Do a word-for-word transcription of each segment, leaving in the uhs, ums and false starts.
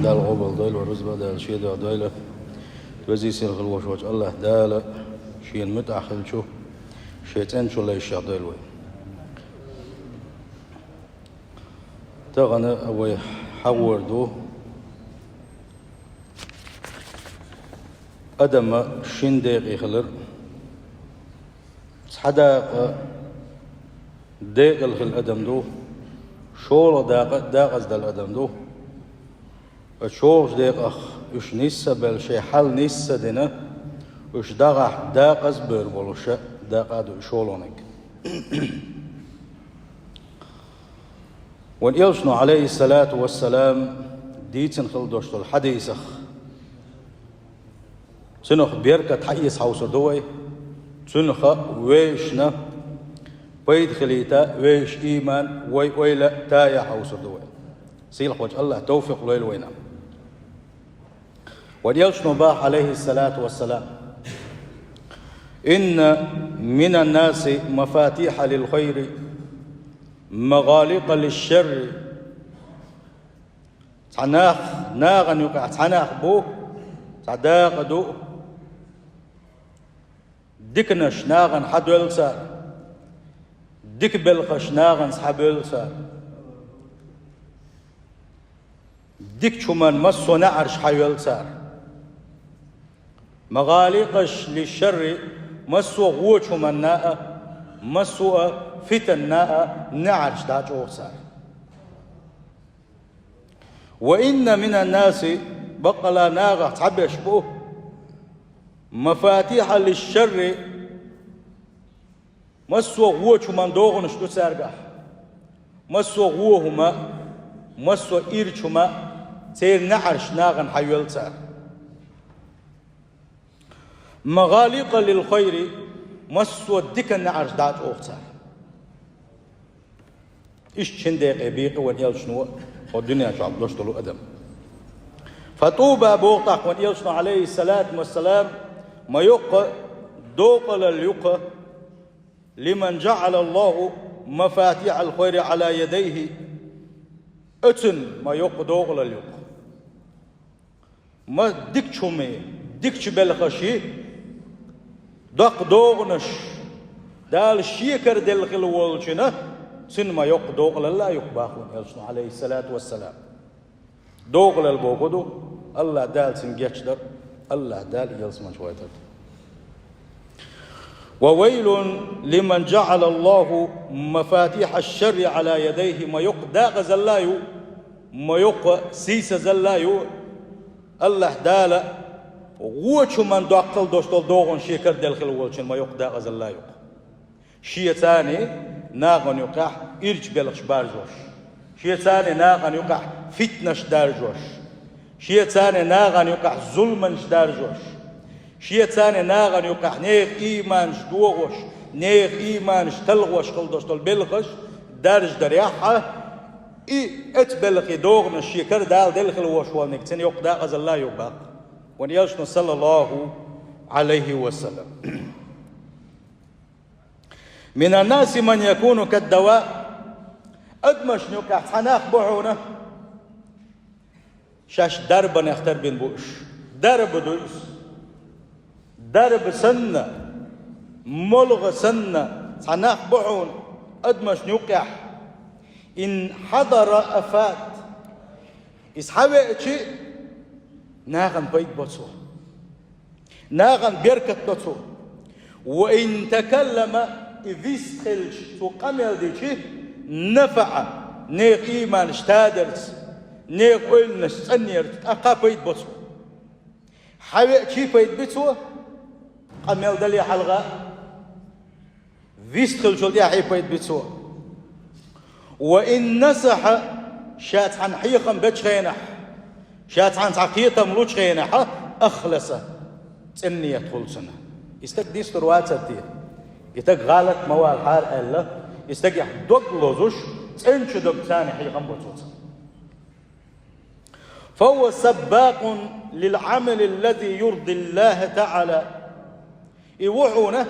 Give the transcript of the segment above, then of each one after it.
Дала къобал дойла вай рузба, Дала шен дуьхьа дойла. Везий сийлахь хилла волчу Аллахь Дала шена муьтӀахь хилчу, шен цӀеначу лайшех дойла вай. Тахана вай хьахор ду, адам шина декъе хилар. Цхьа дакъа декъала хилла адам ду, шолгӀа дакъа декъаза долу адам ду. Ткъа шолгӀачу декъах уьш нисса а белла, шайн хьал нисса а дина, уьш дӀагӀахь декъаза бевр болуш дакъа а ду и шолгӀаниг. Вайн элчано, Ӏалайхиссалату вассалам, дийцина хилла долуш долу хьадисах, цунах беркат хьаэца хьовсур ду вай, цунах вешна пайда хилийта, вешан ийман вай ойла тая хьовсур ду вай. Сийлахь волчу Аллахь тавфикъ лойла вайна. Вайн элчано боху, Ӏалайхиссалату вассалам: «Инна минан наси мафатиха лил хайри, магӀаликъа лиш шарри». Цхьа нах, нахана юкъахь цхьа нах бу, цхьа дакъа ду, диканаш нахана хьадоьллу цара, дика белхаш нахана схьабевлла цара, дикачу хӀуманна массо а неӀарш хьайоьллу цара. МагӀаликъаш лиш шарри, массо а вочу хӀуманна а, массо а фитанна а неӀарш дӀачӀогӀу цара. Ва инна минан наси, баккъала нахах цхьаберш бу, мафатиха лиш шарри, массо а вочу хӀуманна догӀанаш ду цаьргахь. Массо а вон хӀума, массо а ирча хӀума, церан неӀарш нахана хьайоьллу цара. МагӀаликъа лил хайри, массо а дикан неӀарш дӀачӀогӀу цара. Иштта шина декъе бийкъи вайн элчано хӀокху дуьнен чохь долуш долу адам. Фатуба, боху тӀаккха вайн элчано, Ӏалайхиссалату вассалам, ма йоккха докъалалла ю-кх, лиман жаӀалаллаху мафатихал хайри Ӏала ядайхи, оцунна ма йоккха докъалалла ю-кх. Ма дикачу хӀумий, дикачу белхаший, доккха догӀанаш Дала шекара делла хилла волчунна, цунна ма йоккха докъалалла а ю-кх, боху вайн элчано, Ӏалайхиссалату вассалам. Докъалалла бохург ду, Аллахь Дала цунна гечдар, Аллахь Дала ялсаманчу гӀойтар. Ва вайлун лиман жаӀалаллаху мафатихаш шарри Ӏала ядайхи, ма йоккха декъазалла а ю, ма йоккха сийсазалла а ю, Аллахь Дала вочу хӀуманна доккхал долуш долу догӀанаш шекара делла хилла волчунна ма йоккха декъазалла а ю-кх. Шен царний нахана юкъахь ирча белхаш баржош, шен царний нахана юкъахь фитнаш даржош, шен царний нахана юкъахь зуламаш даржош, шен царний нахана юкъахь нехан ийманаш дохош, нехан ийманаш талхош хилла долуш долу белхаш даржадарехь а, и оцу белхий догӀанаш шекара Дала делла хилла волуш волниг цунна йоккха декъазалла а ю, боху вайн элчано, саллаллаху Ӏалайхи ва саллам. Минан наси ман якуну каддава. Адамашна юкъахь цхьа нах бу хьуна, шаьш дарбанех тарбина бу уьш. Дарба ду иза. Дарба санна, молха санна цхьа нах бу хьуна адамашна юкъехь. Ин хьадара афат. Иза хьавеачи, нахана пайда бо цо. Нахана беркат до цо. Ва ин такаллама, и вистхилча, цо къамел дичи, нафаӀа, нехан ийманаш тадарца, нехан ойланаш цӀанъярца, тӀаккха пайда бо цо. Хьавеачи пайда би цо, къамел дале хьалха, вистхилчул тӀаьхьа пайда би цо. Ва ин насахьа, ша цхьана хьехам бечу хенахь, ша цхьана цхьа кхетам лучу хенахь, ахласа, цӀена ният хуьлу цуьнан. И стаг дистур вацар те? И стаг гӀалат ма валахьара аьлла, и стагехь дог лозуш, цӀеначу дог царна хьехам бо цо цхьана. Фа хува саббакъун лил Ӏамали ллази юрди Ллаха таӀала. И ву хьуна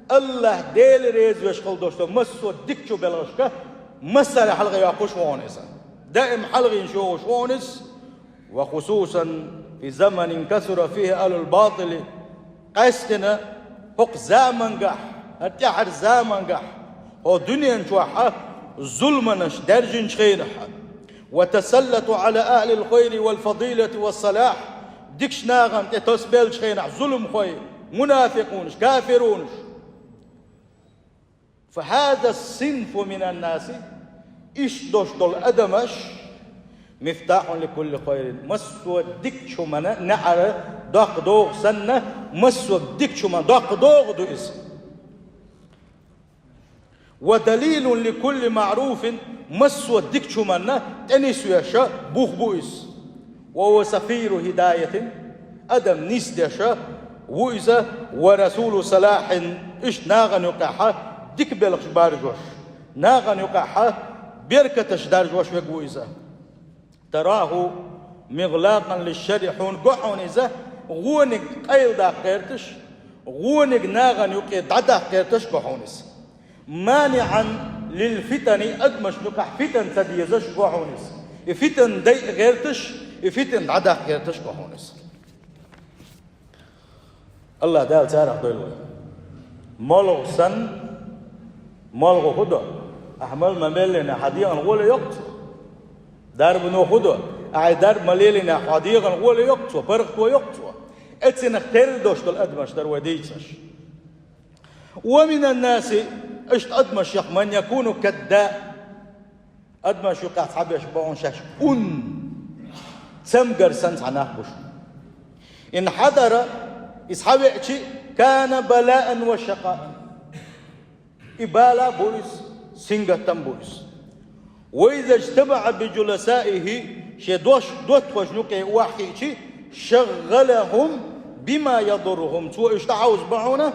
Аллахь Дела резавеш хила долуш долу массо а дикачу белхашка массара хьалха йоккхуш ву хьуна иза. Даим хьалха йина йогӀуш ву хьуна иза, وخصوصا في زمن كثر فيه أهل الباطل. Къаьстина хӀокху замангахь, хӀара тӀаьхьара замангахь, хӀокху дуьнен чохь зуламаш даьржинчу хенахь, وتسلط على أهل الخير والفضيلة والصلاح, дикачу нахана тӀе тасабеллачу хенахь зуламхой, мунафикъунаш, кафиронаш. فهذا الصنف من الناس, иштта долуш долу адамаш, مفتاح لكل خير, массо а дикачу хӀуманна неӀар доккха догӀу санна, массо а дикачу хӀуманна доккха догӀу ду иза. ودليل لكل معروف, массо а дикачу хӀуманна тӀенисвеш бух бу иза. وهو سفير هداية, адам нисдеш ву иза, ورسول صلاح, иштта нахана юкъахь дика белхаш баржош, нахана юкъахь беркаташ даржош верг ву иза. تراه مغلاقا للشر, хьуна го хьуна иза гӀониг къайладаккха гӀерташ, гӀониг нахана юкъе дӀадаккха гӀерташ го хьуна иза. مانعا للفتن, адамашна юкъахь фитан ца дезаш го хьуна иза. И фитан дайа гӀерташ, и фитан дӀадаккха гӀерташ го хьуна иза. АллахӀ Дала царах дойла вай. Молха санна, молха хӀун до? Ахьа мала ма-меллинехь, хьан дегӀан гӀоле йоккху цо. Дарбано хӀун до? Ахьа дарба ма-леллинехь, хьан дегӀан гӀоле йоккху цо, паргӀато йоккху цо. Эццинах терра долуш долу адамаш дара вай дийцинарш. ومن الناس, иштта адамашех, من يكون كالداء, адамаш юкъахь цхьаберш бу хьуна шаьш ун, цамгар санна цхьа нах бу шуна. إن حضر, иза схьавеача, كان بلاء وشقاء. И бала бу иза, сингаттам бу иза. وإذا اجتمع بجلسائه, шен дош доттагӀашна юкъе охьахиъча, شغلهم بما يضرهم, цо уьш дӀахьовзабо хьуна,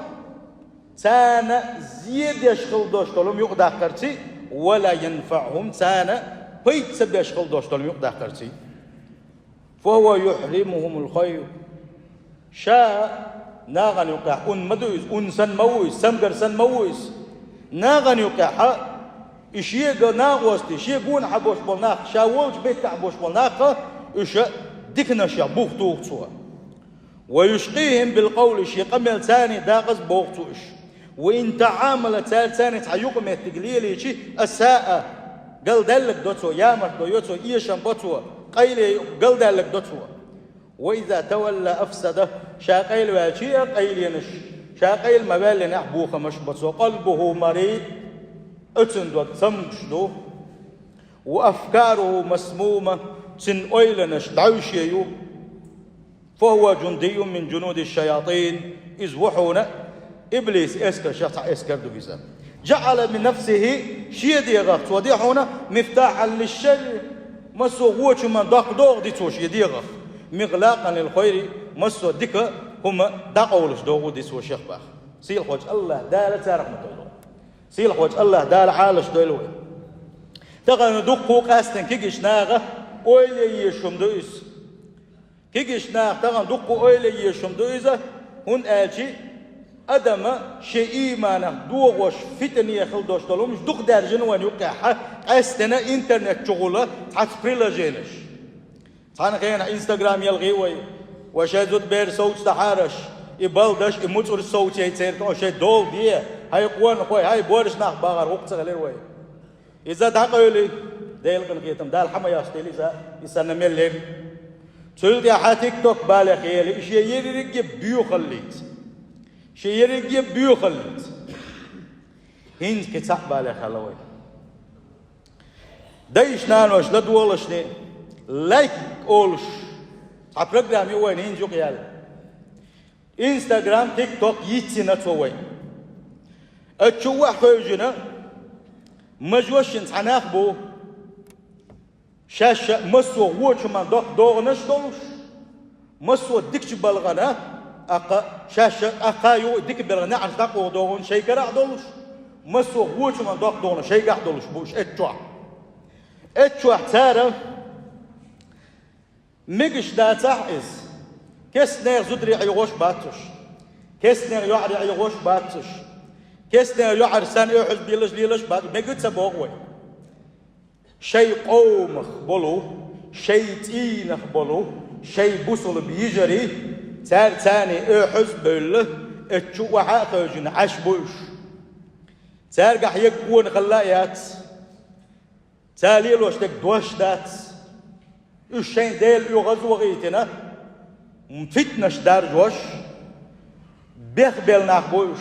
царна зен деш хила долуш долу хӀума юкъадаккхарций, ولا ينفعهم, царна пайда ца беш хила долуш долу хӀума юкъадаккхарций. فهو يحرمهم الخير. Ша нахана юкъехь ун ма ду иза, ун санна ма ву иза, самгар санна ма ву иза. Нахана юкъехь и шега накъостий, шен гонахь бош болу нах, ша волчу беттахь бош болу нах, уьш диканашех бух туху цо. ويشقيهم بالقول, шен къамел царний дакъаза боху цо уьш. وإن تعامل, цара царний цхьа юкъаметтиг лелийча, أساء, галдаьлларг до цо, ямартло йо цо, эшам бо цо, къайле галдаьлларг до цо. وإذا تولى أفسد, ша къайлаваьлча а къайленаш, ша къайла ма ваьллинехь бохамаш бо цо. قلبه مريض, оцун дог цамгаш ду. وأفكاره مسمومة, цуьнан ойланаш дӀаьвше ю. فهو جندي من جنود الشياطين, иза ву хьуна иблис эскаршех цхьа эскар ду иза. جعل من نفسه, шен дегӀах цо де хьуна مفتاحا للشر, массо а вочу хӀуманна доккха догӀу ди цо шен дегӀах. مغلاقا للخير, массо а дика хӀума дӀакъовлуш догӀу ди цо шех баха. Сийлахьчу АллахӀ Дала царах ма дойла. Сийлахьчу АллахӀ Дала Ӏалаш дойла вай. Тахана дуккха а къаьстина кегийчу наха ойла е езаш хӀума ду иза. Кегийчу наха тахана дуккха а ойла е езаш хӀума ду иза, хӀунда аьлча адама шен ийманах догӀуш, фитане хила долуш долу хӀумаш дукха даьржина вайна юккъехь, къаьстина интернет чухула цхьацца приложенеш. Цхьана хенахь Instagram елхий вай, вай шайн зудабер совца дахьараш, и балдаш, и муцӀурш совца яй церан тӀе, шайн дола де, хьайн къонахой, хьайн борша нах бахар гӀуллакх ца хилира вай. Иза дӀакъевли, Делан къинхетам, Дала хьан ма ястийла иза, и санна мел лерина. Цул тӀаьхьа TikTok балех ели, и шен ерриге а боьхаллица. Шен ерриге а боьхаллица. ХӀинца кхин цхьаъ балех хилла вай. Дайша наноша ладогӀалашний лайк олуш цхьа программа ю вайна хӀинца юкъаяьлла. Instagram, TikTok йицйина цо вай. Ачу ваха хевшина, мажошин цхьа нах бу. Шаьш а массо а вочу хӀуманна доккха догӀанаш долуш, массо а дикачу балхана, аккха шаьш а, аккха а ю дика белхан неӀарш дӀакъовла догӀанаш шайгара а долуш, массо а вочу хӀуманна доккха догӀанаш шайгахь а долуш бу уьш эццохь. Эццохь цара мегаш дацахь иза, кестнех зударий Ӏехош бац уьш, кестнех йоӀарий Ӏехош бац уьш, кестнех йоӀарий санна оьхьаз белаш лелаш бац, мега ца боху вай. Шайн къомах болу, Шайн цӀийнах болу, шайн бусалба йижарий, цаьрца цхьаьна оьхьаз а бевлла, эццу охьа а хевшина Ӏаш бу уьш. Цаьргахь ерг къонахалла а яц, цара лелош дерг дош дац. Уьш шайн Делан оьгӀаз вахийтина, фитнаш даржош, бехбелла нах бу уьш.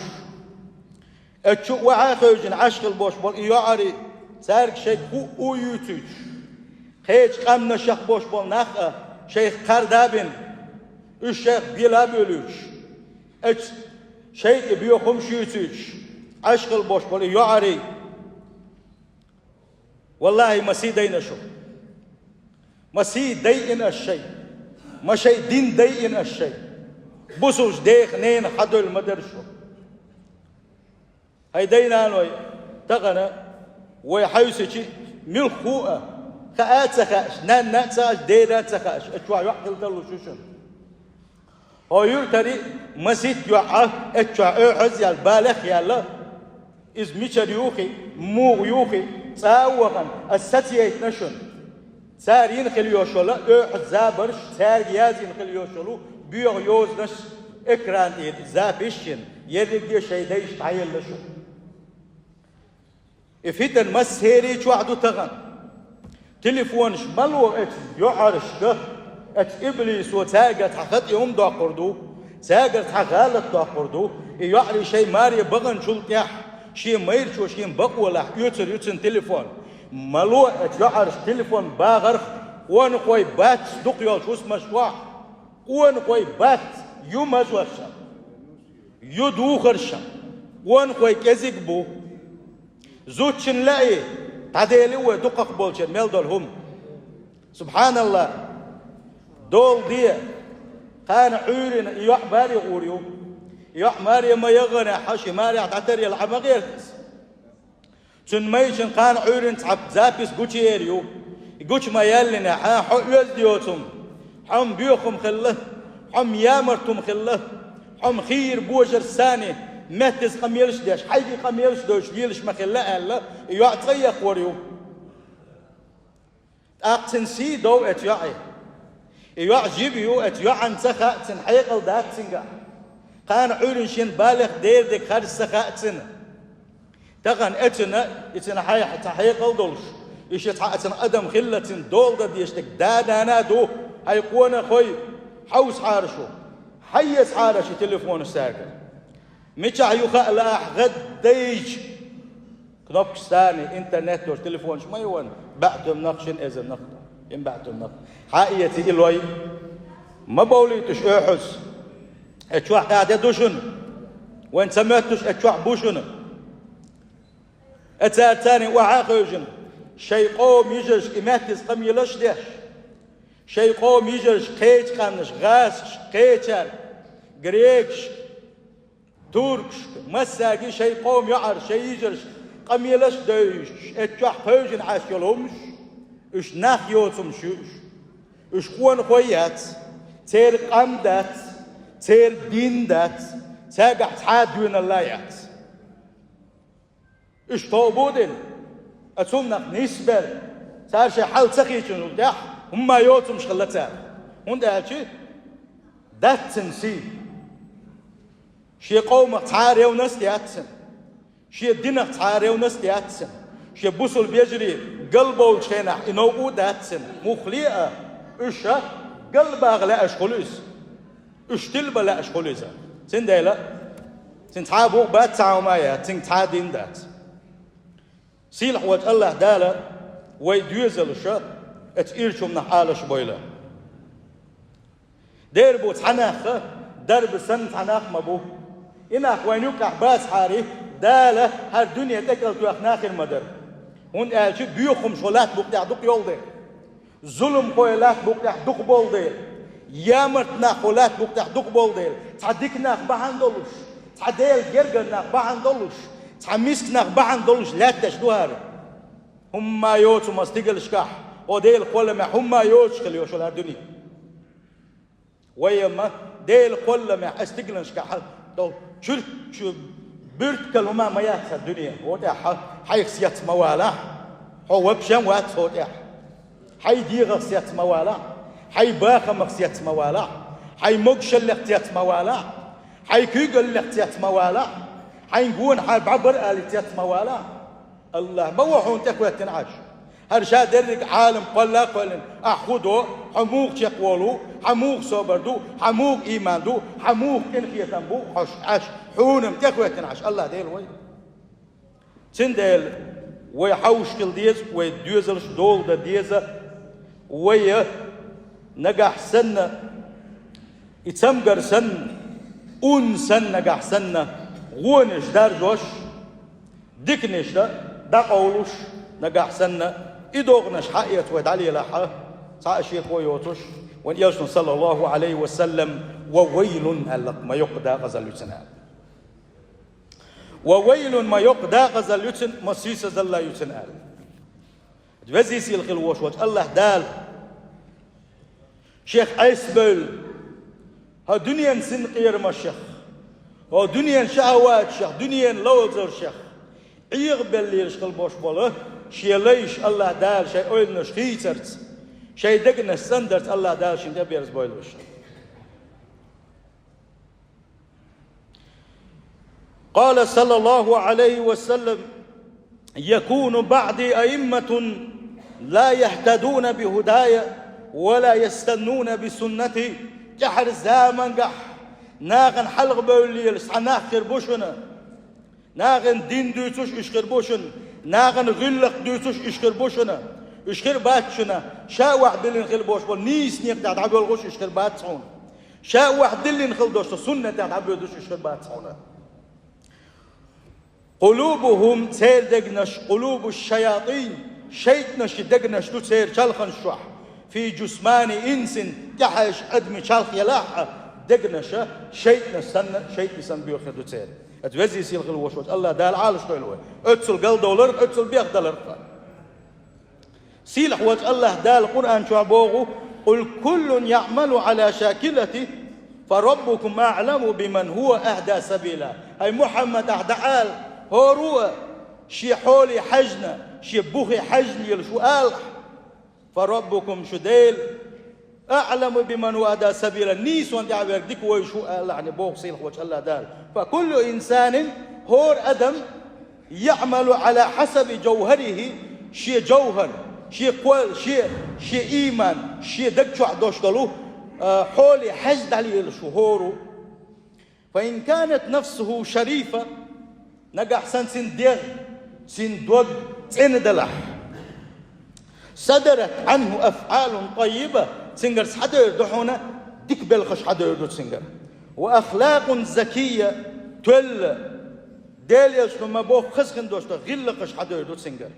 Эццу охьа а хевшина Ӏаш хилла болуш болу и йоӀарий, цаьрга шайга хӀуъу а юьйцуьйтуш, кхечу къаьмнашах болуш болу нах а шайх кхарда а бина, уьш шайх бела а буьйлуьйтуш, эццу шайн тӀе боьха хӀумаш юьйцуьйтуш Ӏаш хилла болуш болу и йоӀарий. Валлахьи, ма сий дайна шу. Ма сий дайина аш шайн. Ма шайн дин дайина аш шайн. Бусалба дех, ненах хьадевлла ма дара шу. ХӀай дай-наной, тахана вай хьаьвсичи муьлхха а, хаа а ца хаьаш, нанна а ца хаьаш, деда а ца хаьаш, эццу чохь йоӀ хила тарлуш ю шуна. Хьо юьртари маситта йоӀ а, эццу чохь оьхьаз а яьлла, балех а яьлла, иза мичара ю хи, муха ю хи, цӀа а вахана, аса сацаейтина шуна. Цара йина хила йолуш йолу оьхьаз забарш, цаьрга яздина хила йолуш йолу боьха йозанаш, экран тӀера запись йина, ерриге а шайн дайша дӀаелла шу. И фитан массеран чохь ду тахана. Телефонаш ма ло эцу йоӀаршка, эцу иблисо цаьргара цхьа хатӀе хӀума доккхур ду, цаьргара цхьа гӀалат доккхур ду. И йоӀарий шайн маре баханчул тӀаьхьа шен майрачо шен бакъолахь оьцур ю цуьнан телефон. Ма ло эцу йоӀаршка телефон бахарх, къонахой бац дукха йолчу хӀусамаш чохь. Къонахой бац, ю мазош а, ю духарш а, къонахой кӀезиг бу. Зудчун лаьий, дӀадели вай дукхах болчеран мел долу хӀума. СубхьаналлахӀ! Дола де, кхана Ӏуьйранна и йоӀ маре гӀур ю. И йоӀ маре ма яхханехь, хьан ши марехь дӀатаръяла Ӏа ма гӀерта иза. Цуьнан майрачун кхана Ӏуьйранна цхьа запись гучуер ю. И гучу ма яьллинехь, хьо оьзда йоцу хӀума, хьо-м боьха хӀума хилла, хьо-м ямарта хӀума хилла, хьо-м хийра божарш санна, меттаза къамелаш а деш, хьайгий къамелаш а девзаш лелаш ма хилла аьлла, и йоӀ цӀа яккхор ю. ТӀаккха цуьнан сий дов эцу йоӀе. И йоӀ жима ю, эцу йоӀана ца хаьа, цуьнан хьекъал дац цуьнгахь. Кхана Ӏуьйранна шен балех дер дерг харц ца хаьа цуьнан. Тахана эцуьнан, и цуьнан хьайх цхьа хьекъал долуш, и шен цхьа а цуьнан адам хилла, цуьнан дола дан дезаш дерг да-нана а ду, хьайн къонахой, хьовсахьара шу, хьаэцахьара ши телефонаш цаьрга. Мичахь ю хаьа лаахь гӀаддайча, кнопкаш санна, интернет долуш телефонаш ма ю вайн, баьӀ туьманах, шина эзарнах, шина баьӀ туьманах. Хьаэца и лой, ма бовлуьйтуш оьхьаз. Эцу чохь кхаьхьа де ду шуна. Вайн ца моьттуш эцу чохь бу шуна. Эцаьрца царна охьа а хевшина, шайн къоман йижаршка и меттаза къамелаш а деш, шайн къоман йижаршка кхечу къаьмнашка, гӀазкхашка, кхечаьрга, грекашка, туркашка, массаьрга шайн къоман йоӀаршка, шайн йижаршка къамелаш а девзаш, эцу чохь кхевшина Ӏаш йолу хӀумаш, уьш нах йоцу хӀумаш ю уьш. Уьш къонахой яц, церан къам дац, церан дин дац, цаьргахь цхьа а доьналла яц. Уьш тоба а дина, а цунах нисбелла, цара шайн хьал ца хийцинчул тӀаьхьа хӀумма йоцу хӀумаш хилла цара. ХӀунда аьлча дац цуьнан сий. Шен къомах цхьа а ревность яц цуьнан. Шен динах цхьа а ревность яц цуьнан. Шен бусалба вежарий галбовлучу хенахь и новкъа а дац цуьнан. Муххале а, уьш а галбаха лаьаш хуьлу иза. Уьш тилба лаьаш хуьлу иза. Цундела цуьнан цхьа а букъ бац, цхьа а хӀума а яц, цуьнга цхьа а дин дац. Сийлахь волчу АллахӀ Дала вай доьзалш а эцу ирчу хӀуманах Ӏалаш бойла. Дера бу цхьа нах а, дарба санна цхьа нах а ма бу. И нах вайн юккъехь бацахьара, Дала хӀара дуьне тӀекӀел тоьхна хир ма дара. ХӀунда аьлча боьха хӀумаш хӀокху лаьтта букъа тӀехь дукха йолу дела. Зуламхой лаьтта букъа тӀехь дукха болу дела, ямарт нах хӀокху лаьтта букъа тӀехь дукха болу дела, цхьа дика нах бахьана долуш, цхьа Делан гергара нах бахьана долуш, цхьа миска нах бахьана долуш лаьтташ ду хӀара. ХӀумма йоцу хӀума стигалшкахь, хӀокху Делан кхолламехь хӀумма йоцуш хила йолуш йолу хӀара дуьне. Вай-м Делан кхолламехь а стигалшкахь долу чуьрчу буьртигал хӀума ма яц хӀара дуьне. ХӀокху тӀехь хьайх сецна ма валахь, хьо вообще вац хӀокху тӀехь. Хьай дегӀах цец ма валахь, хьай бахамах цец ма валахь, хьай могашаллех цец ма валахь, хьай куьйгаллех цец ма валахь, хьайн гонахьара бӀаргбар ала цец ма валахь. АллахӀ ма ву хьуна тӀехӀоьттина Ӏаш. ХӀара ша дерриг Ӏалам кхолла а кхоьллина, ахь хӀун до, хьо муха чекхволу, хьан муха собар ду, хьан муха ийман ду, хьан муха къинхетам бу, хьо ш-, Ӏаш, хьуна-м тӀехӀоьттина Ӏаш, АллахӀ Дела вай. Цундела вай хьовш хила деза, вай доьзалш дола дан деза, вай нагахь санна, и цамгар санна, ун санна нагахь санна, гӀонаш даржош, диканаш дӀакъовлуш нагахь санна, и догӀанаш хьаэца вай дӀалелахь, цхьа а шеко йоцуш, вайн Элчано, саллаллаху Ӏалайхи ва саллам, «Ва вайлун», аьлла, ма йоккха дакъазалла ю цунна аьлла. «Ва вайлун», ма йоккха дакъазалла ю цунна, ма сийсазалла ю цунна аьлла. Везий-сийлахь хила волуш волчу АллахӀ Дала Шех Ӏесабевлла, хӀокху дуьненан синкъерамашех, хӀокху дуьненан шахӀаваташех, дуьненан ловзаршех Ӏехабелла лелаш хила болуш болу Шен лайш АллахӀ Дала шайн ойланаш хийцарца, шайн дегнаш цӀандарца АллахӀ Дала шена тӀеберзабойла уьш. قال صلى الله عليه وسلم: يكون بعدي أئمة لا يهتدون بهداي ولا يستنون بسنتي. ТӀаьхьара заманчохь нахана хьалхабевлла лелаш цхьа нах хир бу шуна. Нахана дин дуьйцуш уьш хир бу шуна. Нахана гӀиллакх дуьйцуш уьш хир бу шуна. Уьш хир бац шуна. Ша охьадиллина хила болуш болу нийса некъа тӀехь дӀабоьлхуш уьш хир бац хьуна. Ша охьадиллина хила долуш долу суннатехь дӀабоьдуш уьш хир бац хьуна. قلوبهم, церан дегнаш, قلوب الشياطين, шайтӀанашкахь дегнаш ду церан чалханаш чохь, في جثمان إنس, тӀаьхьаьжча адамийн чалх елахь а, дегнаш шайтӀанаш санна, шайтӀанийн санна боьха хир ду церан. Аса везий-сийлахь хила волуш волчу АллахӀ Дала Ӏалашдойла вай оццул галдовларх, оццул бехдаларх. Сийлахь волчу АллахӀ Дала Къуръан чохь боху: قل كل يعمل على شاكلته فربكم أعلم بمن هو أهدى سبيلا. ХӀай Мухьаммад, ахь дӀаала, хӀора а шен хьоле хьаьжна, шен бухе хьаьжна лелаш ву алахь. فربكم, шу Дела, أعلم بمن هو أهدى سبيلا, нийсонан тӀехь верг дика вевзаш ву алахьна боху сийлахь волчу АллахӀ Дала. فكل إنسان, хӀора адам, يعمل على حسب جوهره, шен жовхӀар, шен кхол, шен, шен ийман, шен даг чохь долуш долу, а, хьоле хьаьжна дӀалелаш ву хӀора. فإن كانت نفسه شريفة, нагахь санна цуьнан дегӀ, цуьнан дог цӀена далахь, صدرت عنه أفعال طيبة, цуьнгара схьадевр ду хьуна, дика белхаш схьадевр ду цуьнгара. وأخلاق زكية, тоьлла, Делан Элчано ма боху, хаза хин долуш долу гӀиллакхаш схьадевр ду цуьнгара.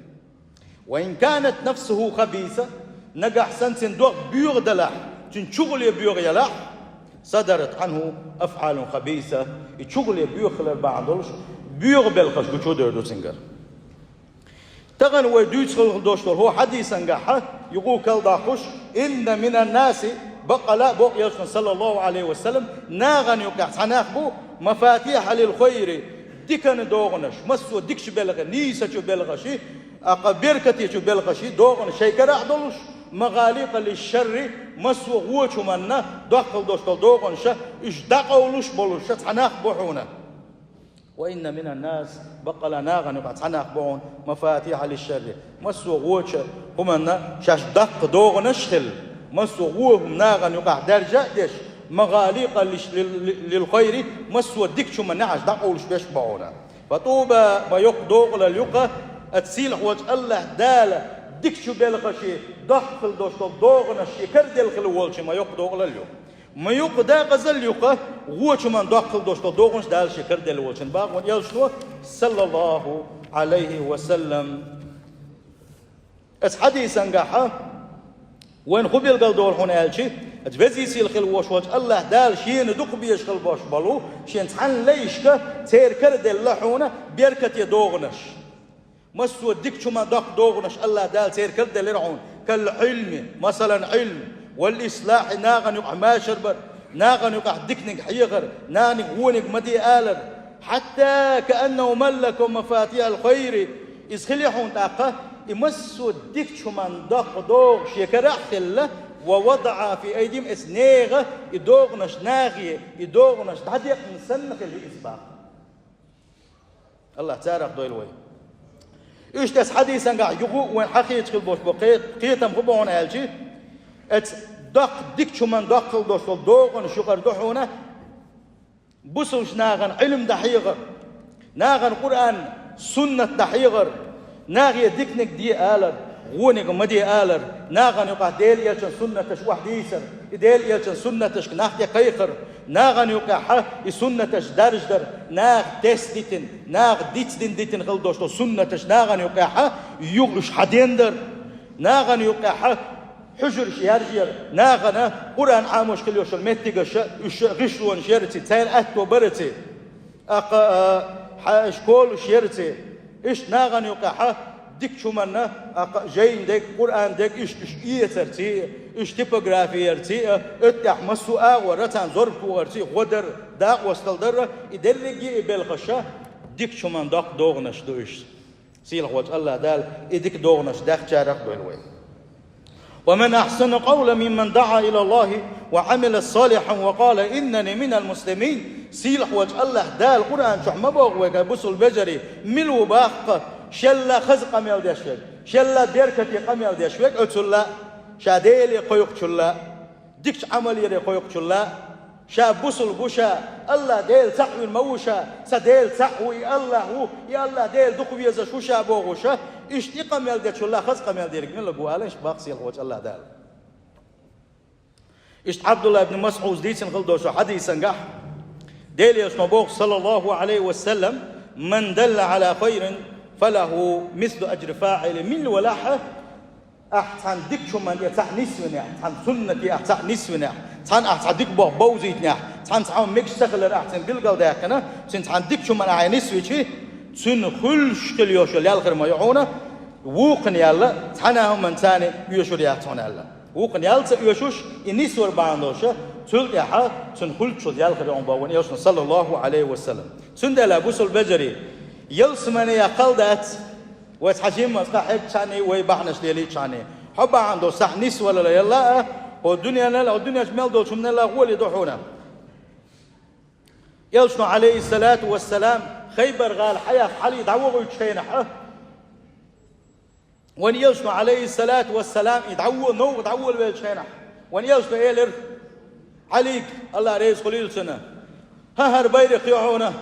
وإن كانت نفسه خبيثة, нагахь санна цуьнан дог боьха далахь, цуьнан чугӀале боьха ялахь, صدرت عنه أفعال خبيثة, и чугӀале боьха хилар бахьана долуш, боьха белхаш гучудевр ду цуьнгара. Тахана вай дуьйцуш хила долуш долу хӀокху хьадисангахь юкъа карладоккхуш: إن من الناس, баккъала а боху Элчано, саллаллаху Ӏалайхи ва саллам, нахана юкъахь цхьа нах бу, مفاتيح للخير, дикан догӀанаш, массо а дикачу белхи, нийсачу белхаши, а, кху беркатечу белхаши, догӀанаш шайн карахь долуш, مغاليق للشر, массо а вочу хӀуманна доккхал долуш долу догӀанаша уьш дӀакъовлуш болуша цхьа нах бу хьуна. وإن من الناس, баккъала нахана юкъахь цхьа нах бу хьуна, مفاتيح للشر, массо а вочу хӀуманна шаьш даккха догӀанаш а хилла, массо а вон хӀума нахана юкъахь даьржа а деш, مغاليق للش-, لل-, لل-, للخير, массо а дикачу хӀуманна неӀарш дӀакъовлуш беш бу хьуна. فطوبى, ма йоккха догӀалла ю-кх, аса сийлахь волчу АллахӀ Дала дикачу белхаши, доккхал долуш долу догӀанаш шен караделла хила волчу ма йоккха догӀалла ю. Ма йоккха дакъазалла ю-кх, вочу хӀуманна доккхал долуш долу догӀанаш Дала шен караделла волчун боху вайн Элчано, саллаллаху Ӏалайхи ва саллам. Аса хьадисангахь вайна хӀун билгал долу хьуна аьлча, аса везий-сийлахь хила волуш волчу АллахӀ Дала шена дукха безаш хила болуш болу, шен цхьана лайшка церан караделла хьуна беркате догӀанаш. Массо а дикачу хӀуманна доккха догӀанаш АллахӀ Дала церан караделлира хьуна, كالعلم, масалан, Ӏилма, والإصلاح, нахана юкъахь машар бар, нахана юкъахь диканиг хьехар, наханиг вониг ма де алар, حتى كأنه ملك مفاتيح الخير, иза хили хьуна тӀаккха, И массо а дикача хӀуман доккха догӀа шен кара а хилла, «ووضعها في أيديهم», эцу нехан и догӀанаш нахе, и догӀанаш дӀадекъна санна хилла иза боху. АллахӀа царах дойла вай. Иштта эцу хьадисангахь юха а вайн хьахийча хила болуш бо кхе-, кхетам хӀун бу хьуна аьлча, эцу доккха дикача хӀуман доккха хила долуш долу догӀанаш юкъара ду хьуна, бусулба нахана Ӏилма дӀахьехар, нахана Къуръан, суннат дӀахьехар, нахе диканиг де алар, вониг ма де алар, нахана юкъахь Делан Элчан суннаташ охьадийцар, и Делан Элчан суннаташка нах тӀе кхайкхар, нахана юкъахь и суннаташ даржадар, нах тесна дитина, нах дицдина дитина хила долуш долу суннаташ нахана юкъахь юха уьш хьадендар, нахана юкъахь хьуьжарш яржаяр, нахана Къуръан Ӏамош хила йолуш йолу меттигаш, уьш гӀишлонаш яраций, церан аьтто бараций, аккха, а, хьа-, школаш яраций, иштта нахана юкъахь дикача хӀуманна, аккха, жайна дерг, Къуръан дерг, иштта уьш эцарций, уьш типографи ярций, а, оьттӀехь массо а агӀора царна зорба тухарций, гӀо дар, дакъостал дар, и дерриге а и белхаш дикача хӀуман доккха догӀанаш ду уьш. Сийлахь волчу АллахӀ Дала и дика догӀанаш даьхначарах дойла вай. «ومن أحسن قولا ممن دعا إلى الله وعمل صالحا وقال إنني من المسلمين». Сийлахь волчу АллахӀ Дала Къуръан чохь ма боху вайга, бусулба вежарий, мила ву баккха, шелла хаза къамел деш верг, шелла беркате къамел деш верг оцулла, ша Деле кхойкхучулла, дикачу Ӏамалере кхойкхучулла, ша бусулба ву ша, АллахӀ Дела цхьаъ вина ма ву ша, сан Дела цхьаъ ву, и АллахӀ ву, и АллахӀ Дела дукха везаш ву ша бохуша, иштта и къамел дечулла хаза къамел дерг мила ву алаш баккха сийлахь волчу АллахӀ Дала. Иштта Ӏабдулла ибн МасӀуда дийцина хила долчу хьадисангахь, Делан Элчано боху, саллаллаху Ӏалайхи ва саллам: «من دل على خير فله مثل أجر فاعله». Мила валахь, ахь цхьана дикачу хӀуманна тӀе цхьаъ нисвинехь, цхьана суннате ахь цхьаъ нисвинехь, цхьана ахь цхьа дика боху бовзийтинехь, цхьана цхьа хӀума мегаш ца хилар ахь цуьнан билгалдаьккхина, цуьнан цхьана дикачу хӀуманна ахь нисвичи, цуьнан хуьлуш хила йолуш йолу ялхара ма ю хьуна, вукхана яьлла, цхьана а хӀуманна царна оьшур яц хьуна аьлла. Вукхана ял ца оьшуш, и нисвар бахьана долуша, цул тӀаьхьа цуьнан хуьлучул ялхара ю хьуна боху вайн Элчано, саллаллаху Ӏалайхи ва саллам. Цундела, бусулба вежарий, ялсамане яккхал дац, вай цхьа жимма цкъа хьегча хьаний, вай бахьанаш лелийча хьаний. Хьо бахьана долу сахь нисвалла елла а, хьо дуьненал, хьо дуьненчу мел долчу хӀуманал а гӀоле ду хьуна. Элчано, Ӏалайхиссалату вассалам, Хайбар-гӀала хьаяккха Ӏали дӀавохуьйтучу хенахь, вайн Элчано, Ӏалайхиссалату вассалам, и дӀаво-, новкъа дӀаволавеллачу хенахь, вайн Элчано элира Ӏалига, АллахӀ реза хуьлийла цунна: «ХӀан, хӀара байракх ю хьуна,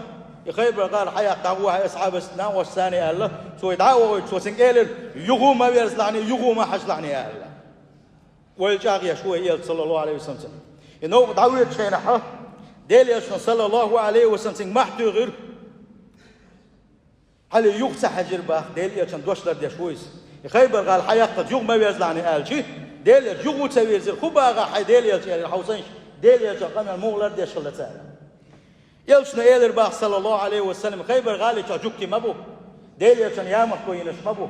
и Хайбар-гӀала хьаяккха дӀагӀо хьайн асхьабашца, накъосташца», — аьлла, цо и дӀа а вохуьйтуш, цо цуьнга элира: «Юха ма верзалахьний, юха ма хьажалахьний», — аьлла. Ойла чӀагӀъеш ву вайн Элча, саллаллаху Ӏалайхи ва саллам, цунна. И новкъа дӀавоьдучу хенахь, Делан Элчано, саллаллаху Ӏалайхи ва саллам, цуьнга мохь туьйхира. Ӏали юха ца хьаьжира боху, Делан Элчанна дош лардеш ву иза. И Хайбар-гӀала хьаяккхалц юха ма верзалахьний аьлча, Делан Элча юха ву ца вирзира, хӀун боху хьайн Делан Элча, элира, хьовсийша, Делан Элчан къамел муха лардеш хилла цара. Элчано элира боху, саллаллаху Ӏалайхи ва саллам, Хайбар-гӀали чохь жуьгтий ма бу, Делан Элчанна ямартло йинарш ма бу,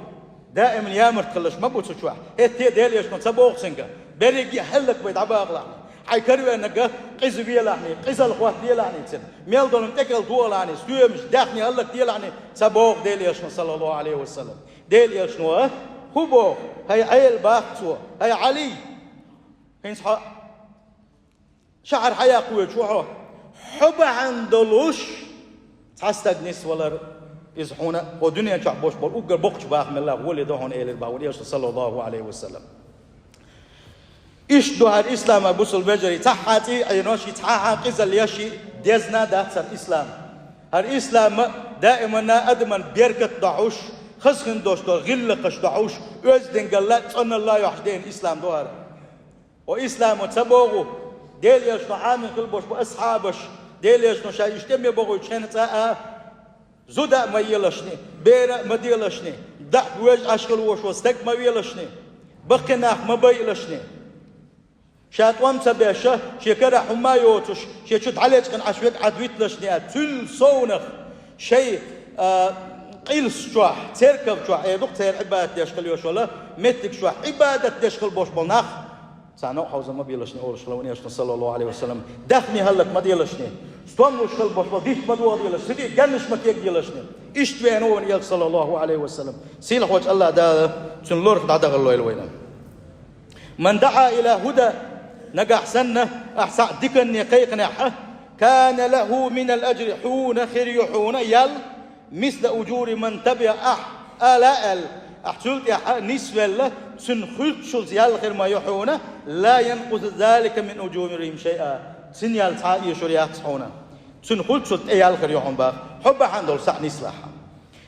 даиман ямарт хиларш ма бу цу чохь. ХӀетте а Делан Элчано ца боху цуьнга: «Берриге а хӀаллакбай дӀабахалахьний, хьайн каравеннарг къиза велахьний, къизалла хӀоттаделахьний цуьнан, мел долун тӀекӀел дохалахьний, стоьмаш, даьхни хӀаллакделахьний», — ца боху Делан Элчано, саллаллаху Ӏалайхи ва саллам. Делан Элчано хӀун боху: «ХӀай Ӏела, — боху цо, — хӀай Ӏали, хӀинца хьо шахьар хьаяккха воьдуш ву хьо. Хьо бахьана долуш цхьа стаг нисвалар, иза хьуна хӀокху дуьнен чохь болуш болу уггар боккхачу бахамаллах гӀоле ду хьуна», — элира боху вайн Элчано, саллаллаху Ӏалайхи ва саллам. Иштта ду хӀара ислам, бусулба вежарий, цхьа а цӀий а Ӏенош, цхьа а къизалла еш, дезна а дац хӀара ислам. ХӀара ислам даиманна адаман беркат дохьуш, хаза хин долуш долу гӀиллакхаш дохьуш, оьздангалла а, цӀаналла а йохьуш деана ислам ду хӀара. Хьо исламо ца боху, Делан Элчано Ӏамийна хила болуш бу асхьабаш, Делан Элчано ша иштта тӀе ма бохуьйтуш хенахь цкъа а, зуда а ма елашни, бер а ма делашни, даьӀахк вежа Ӏаш хила волуш волу стаг ма велашни, баккхий нах ма байалашни. Ша тӀом ца беш, шен карахь хӀумма а йоцуш, шен чу дӀалечкъина Ӏаш верг Ӏад виталашни аьлла, цуьнан совнах шайн, а, къилса чохь, церкав чохь, э, ду-кх церан Ӏибадат деш хила йолуш йолу меттиг чохь, Ӏибадат деш хила болуш болу нах, Цхьа новкъа хьовзам ма белашни, олуш хилла вайн Элчано, саллаллаху Ӏалайхи ва саллам. Даьхни хӀаллак ма делашни. Стом луш хила болуш болу дитт ма дохаделаш, сиди гаьнаш ма кегаделашни. Иштта веана вайн Элча, саллаллаху Ӏалайхи ва саллам. Сийлахьчу АллахӀ Дала цуьнан лорах дӀадахалойла вайна. «Ман даӀа ила хӀуда», нагахь санна, ахь цхьаъ диканне кхайкхинехь, «кана лахӀу минал ажри», хьуна хир ю хьуна ял, «мисла ужури ман табиӀа», ахь ала аьлла, ахь цул тӀаьхьа нисвелла, цуьнан хуьлуччалц ял хир ма ю хьуна, «ла янкъусу залика мин ужурихим шайъа». Цуьнан ял цхьа а эшур яц хьуна. Цуьнан хуьлуччалц тӀе ял хир ю хьуна боху, хьо бахьана долу схьа нислахь.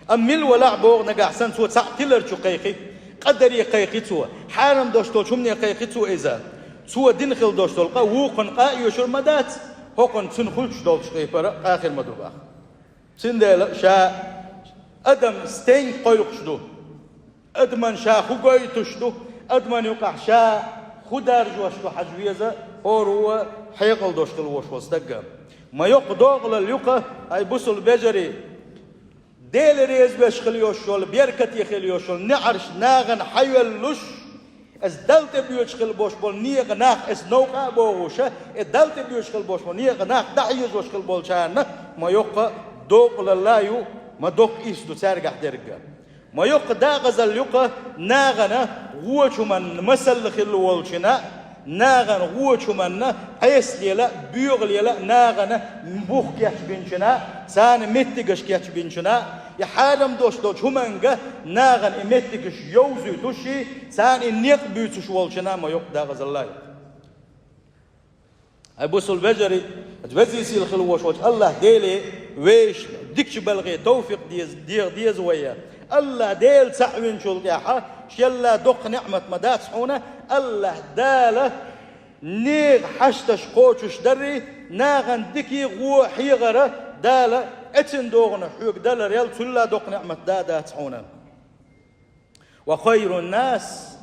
Амма мила валахь боху нагахь санна, цо цхьаъ тиларчу кхайкхи, къа даре кхайкхи цо, хьарам долуш долчу хӀумане кхайкхи цо иза. Цо дина хила долуш долу къа вукхунна къа а оьшур ма дац, хӀокхунна цуьнан хуьлуччалц долчу кхайкхар а къа хир ма ду боху. Цундела ша адам стенга кхойкхуш ду, адамна ша хӀун гойтуш ду, адамна юкъахь ша хӀун даржош ду хьажа веза хӀора хьекъал долуш хила волуш волу стаг. Ма йоккха догӀалалла ю-кх, хьайн бусалба вежарий, Дела реза веш хила йолуш йолу, беркате хила йолуш йолу неӀарш нахана хьайоьллуш, аса Далла тӀе боьдуш хила болуш болу некъан нах, аса новкъа а бохуша, и Далла тӀе боьдуш хила болуш болу некъан нах дӀахьежош хила болчарна ма йоккха догӀалалла ю, ма доккха ирс ду цаьргахь дерг. Ма йоккха дакъазалла ю-кх нахана гӀочу хӀуманна масалла хилла волчунна, нахана гӀочу хӀуманна Ӏеса лела а, боьха лела а, нахана бух кечбинчунна, царна меттигаш кечбинчунна, и хьарам долуш долчу хӀуманга нахана и меттигаш йовзуьйтуш, царна и некъ буьйцуш волчунна ма йоккха дакъазалла ю. Хьайн бусалба вежарий, везий сийлахь хила волуш волчу АллахӀ Деле вешан дикачу балхе товфикъ деза, деха деза вай. АллахӀ Дела цхьаъ винчул тӀаьхьа шелла доккха неӀмат ма дац хьуна, АллахӀ Дала нехан хьашташ кхочуш дарий, нахана дикий гӀо хьехара Дала эцин догӀанаш хьоьга даларел цулла доккха неӀмат да дац хьуна. «Ва хайрун нас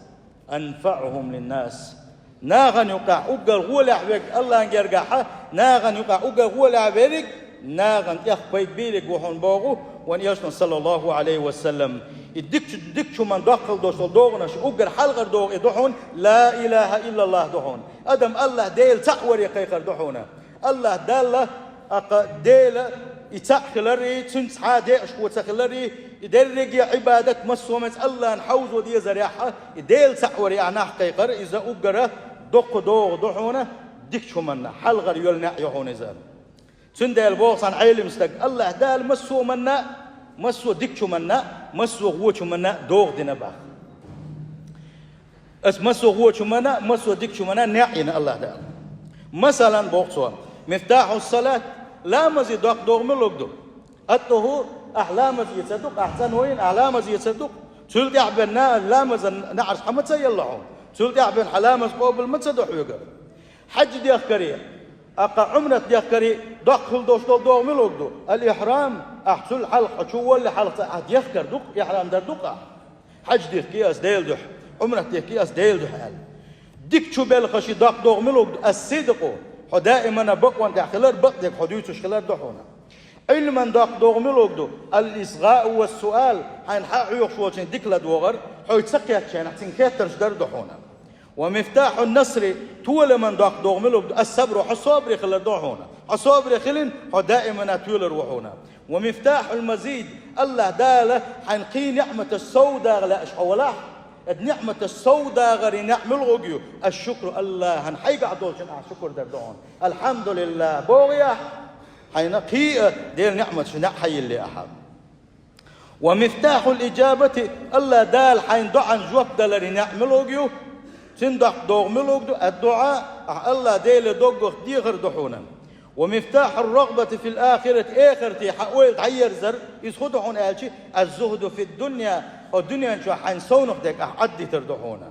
анфаӀухум линнас». Нахана юкъахь уггар гӀолехь верг, АллахӀан гергахьа, нахана юкъахь уггар гӀолехь верг, нахана тӀех пайда бийриг ву хьуна боху вайн Элчано, саллаллаху Ӏалайхи ва саллам. И дикачу, дикачу хӀуманна доккхал долуш долу догӀанаш уггар хьалхара догӀа и ду хьуна, ла илаха иллаллах ду хьуна. Адам АллахӀ Дела цхьаъ варе кхайкхар ду хьуна. АллахӀ Далла, аккха Дела и цхьаъ хиларий, цуьнца цхьа а декъашхо ца хиларий, и дерриге а Ӏибадат массо а меца АллахӀна хьовзо дезарехьа, и Дела цхьаъ варе ахь нах кхайкхар, иза уггара доккха догӀа ду хьуна, дикачу хӀуманна хьалхара йолу неӀ ю хьуна иза. Цундела боху цхьана Ӏелим стага, АллахӀ Дала массо а хӀуманна, массо а дикачу хӀуманна, массо а гӀочу хӀуманна догӀа дина боху. Аса массо а гӀочу хӀуманна, массо а дикачу хӀуманна неӀ йина АллахӀ Дала. Масалан, боху цо, мифтахьу салат, ламазе доккха догӀа мила ду? Атту хӀу, ахь ламаз эцар ду-кх, ахь цӀанвайна, ахь ламаз эцар ду-кх. Цул тӀаьхьа бен ламазан неӀарш хьан ма ца елла хьуна? Цул тӀаьхьа бен хьан ламаз къобал ма ца ду хьоьгара? Хьаьж дехкаре, аккха Ӏумрат дехкаре доккха хила долуш долу догӀа мила ду? Ал-ихьрам, ахь цул хьалха, хьо чу волле хьалха цкъа ахь дехкар ду-кх, ихьрам дар ду-кх ахь. Хьаьж дихкий ас Делан дуьхьа, Ӏумрат дихкий ас Делан дуьхьа аьлла. Дикачу белхаши доккха догӀа мила ду? Ас-сидкъу, хьо даимана бакъонна тӀехь хилар, бакъдерг хьо дуьйцуш хилар ду хьуна. Ӏилман доккха догӀа мила ду? Ал-исгъау ва суал, хьайна хьан хьоьхуш волчун дика ладогӀар, хьо ца кхеттачу хенахь цуьнга хеттарш дар ду хьуна. Ва мифтахьун насри, толаман доккха догӀа мила ду? Ас-сабру, хьо собаре хилар ду хьуна. Хьо собаре хилина, хьо даимана тоьлар ву хьуна. Ва мифтахьул мазид, АллахӀ Дала хьайна кхин неӀматаш сов дагӀа лаьаш хьо валахь, эд неӀматаш сов дагӀаре неӀ мила гӀуг ю? Аш-шукру, АллахӀан хьайгахь долчун ахь шукур дар ду хьуна. АлхьамдулиллахӀ боху ахь, хьайна кхин а Делан неӀматаш неӀ хьайилле ахьа. Ва мифтахьул иджабати, АллахӀ Дала хьайна доӀан жоп даларе неӀ мила гӀуг ю? Цуьнан доккха догӀа мила гӀуг ду? Ад-дуӀа, ахь АллахӀ Деле доггах дехар ду хьуна. Ва мифтахьур рагӀбати фил ахирати, эхарте хьан ойла дӀаерзар, иза хӀун ду хьуна аьлча, аз-зухду фид-дунья, хьо дуьнен чохь хьайна совнах дерг ахь Ӏаддитар ду хьуна.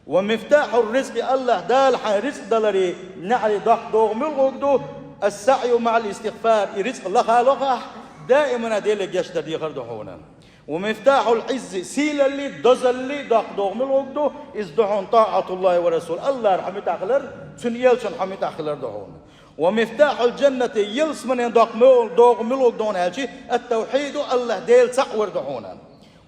Ва мифтахьур ризкъи, АллахӀ Дала хьайна ризкъ даларе неӀаре доккха догӀа мила гӀуг ду? Ас-саӀю маӀал истигъфар, и ризкъ лаха а лохахь, даимана Деле гечдар дехар ду хьуна. Ва мифтахьул Ӏиззи, сийлалли, дозалли доккха догӀа мила гӀуг ду? Иза ду хьуна тӀаӀатуллахӀи ва расул, АллахӀара хьо муьтӀахь хилар, цуьнан элчанна хьо муьтӀахь хилар ду хьуна. Ва мифтахьул жаннати, ялсаманен доккха мила, догӀа мила гӀуг ду хьуна аьлча, ат-тавхьиду, АллахӀ Дела цхьаъ вар ду хьуна.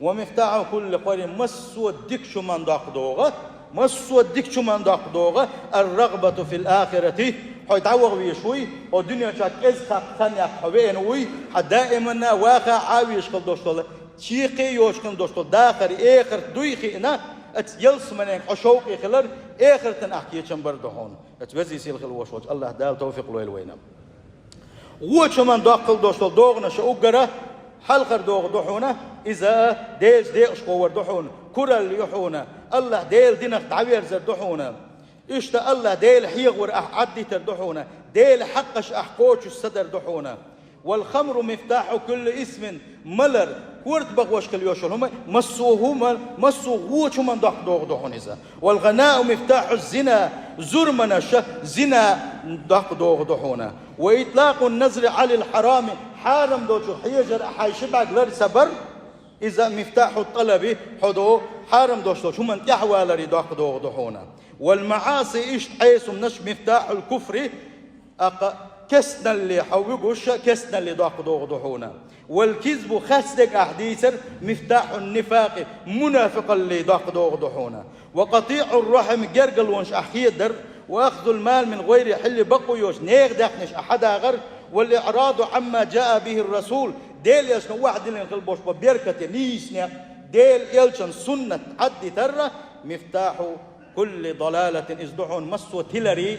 Ва мифтахьу кулли хайрин, массо а дикачу хӀуманна доккха догӀа, Массо а дикачу хӀуманна доккха догӀу, الرغبة في الآخرة, хьо дӀаваха везаш вуй, хьо дуьнен чу кӀезиг-кхаккха хан яккха хьо веана вуй, хьан даиманна ваха Ӏовезаш хила долуш долу, чекхе йоцуш хила долуш долу дахар эхарт дуй хиъна, оцу ялсаманенга хьо шовкъе хилар, эхартан ахь кечам бар ду хьуна. Оцу везий сийлахь хила волуш волчу АллахӀ Дала тавфикъ лойла вайна. Вочу хӀуманна доккха хила долуш долу догӀанаш уггара, хьалхара догӀа ду хьуна, иза Делаца декъашхо вар ду хьуна, куралла ю хьуна, АллахӀ Делан динах дӀаверзар ду хьуна. Иштта АллахӀ Дела хьехавар ахь Ӏаддитар ду хьуна, Делан хьакъаш ахь кхочуш ца дар ду хьуна. والخمر مفتاح كل إثم, малар, корта бахош хила йолуш йолу хӀума, массо а хӀума, массо а вочу хӀуманна доккха догӀа ду хьуна иза. والغناء مفتاح الزنا, зурманаш зина доккха догӀа ду хьуна. وإطلاق النظر على الحرام, хьарам долчух хьежар ахь хьайн ши бӀаьрг лар ца бар, иза مفتاح الطلب, хьо ду хьарам долуш долчу хӀуманна тӀаьхьаваларе доккха догӀа ду хьуна. والمعاصي, иштта Ӏеса хӀуманаш مفتاح الكفر, тӀаккха кестналле хьо вуьгуш, кестналле доккха догӀа ду хьуна. والكذب, харц дерг ахь дийцар, مفتاح النفاق, мунафикъалле доккха догӀа ду хьуна. وقطيع الرحم, гергарлонаш ахь хедар, وأخذ المال من غير حله, бакъо йоцуш нехан даьхнаш ахь хьадагӀар, والإعراض عما جاء به الرسول, Делан элчано охьадиллина хила болуш болу беркате нийса некъ, Делан элчан суннат Ӏаддитар, مفتاح كل ضلالة, иза ду хьуна массо а тиларе,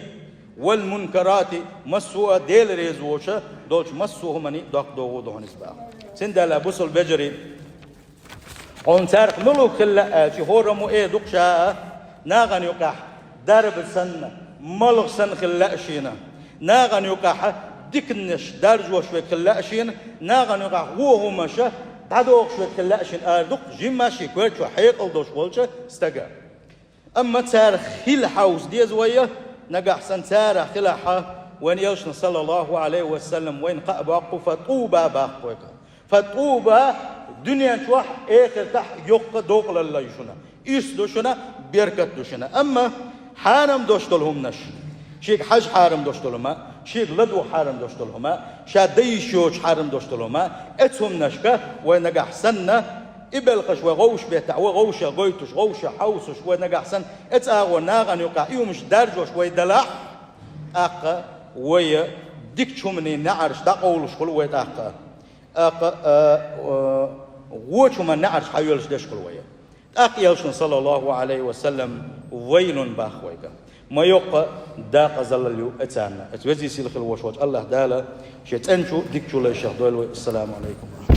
والمنكرات, массо а Дела реза воцуш долчу массо а хӀуманна доккха догӀа ду хьуна иза боху. Цундела, бусалба вежарий, хьуна царах муьлха хила лаьа аьлча, хӀораммо эр ду-кх ша а, нахана юкъахь дарба санна, малх санна хила лаьа шена. Нахана юкъахь диканаш даржош верг хила лаьа шена, нахана юкъахь вон хӀуманаш дӀадохуш верг хила лаьа шена эр ду-кх жимма шен коьрта чохь хьекъал долуш волчу стага. Амма царах хила хьовса деза вай, нагахь санна царах хилахь, вайн элчано, саллаллаху Ӏалайхи ва саллам, вайна кхаъ боккху, فطوبى боху вайга. فطوبى, дуьнен чохь, эхартахь йоккха докъалалла ю шуна. Ирс ду шуна, беркат ду шуна. Амма хьарам долуш долу хӀуманаш, шега хьажа хьарам долуш долу хӀума, шега ладугӀу хьарам долуш долу хӀума, ша дан йиш йоцуш хьарам долуш долу хӀума, оцу хӀуманашка вай нагахь санна, и белхаш вай гӀовшах беттахь, вай гӀовшах гойтуш, гӀовшах хьовсуш, вай нагахь санна, оцу агӀор нахана юкъахь и хӀуманаш даржош вай далахь, тӀаккха вай дикачу хӀуманийн неӀарш дӀакъовлуш хуьлу вай тӀаккха. ТӀаккха, а, а, вочу хӀуманна неӀарш хьайоьллуш деш хуьлу вай. ТӀаккха элчано, саллаллаху Ӏалайхи ва саллам, ويل боху вайга. Ма йоккха дакъазалла ю оцарна. Оцу везий сийлахь хила волуш волчу АллахӀ Дала шен цӀеначу дикачу лайшах дойла вай. Ассаламу Ӏалайкум.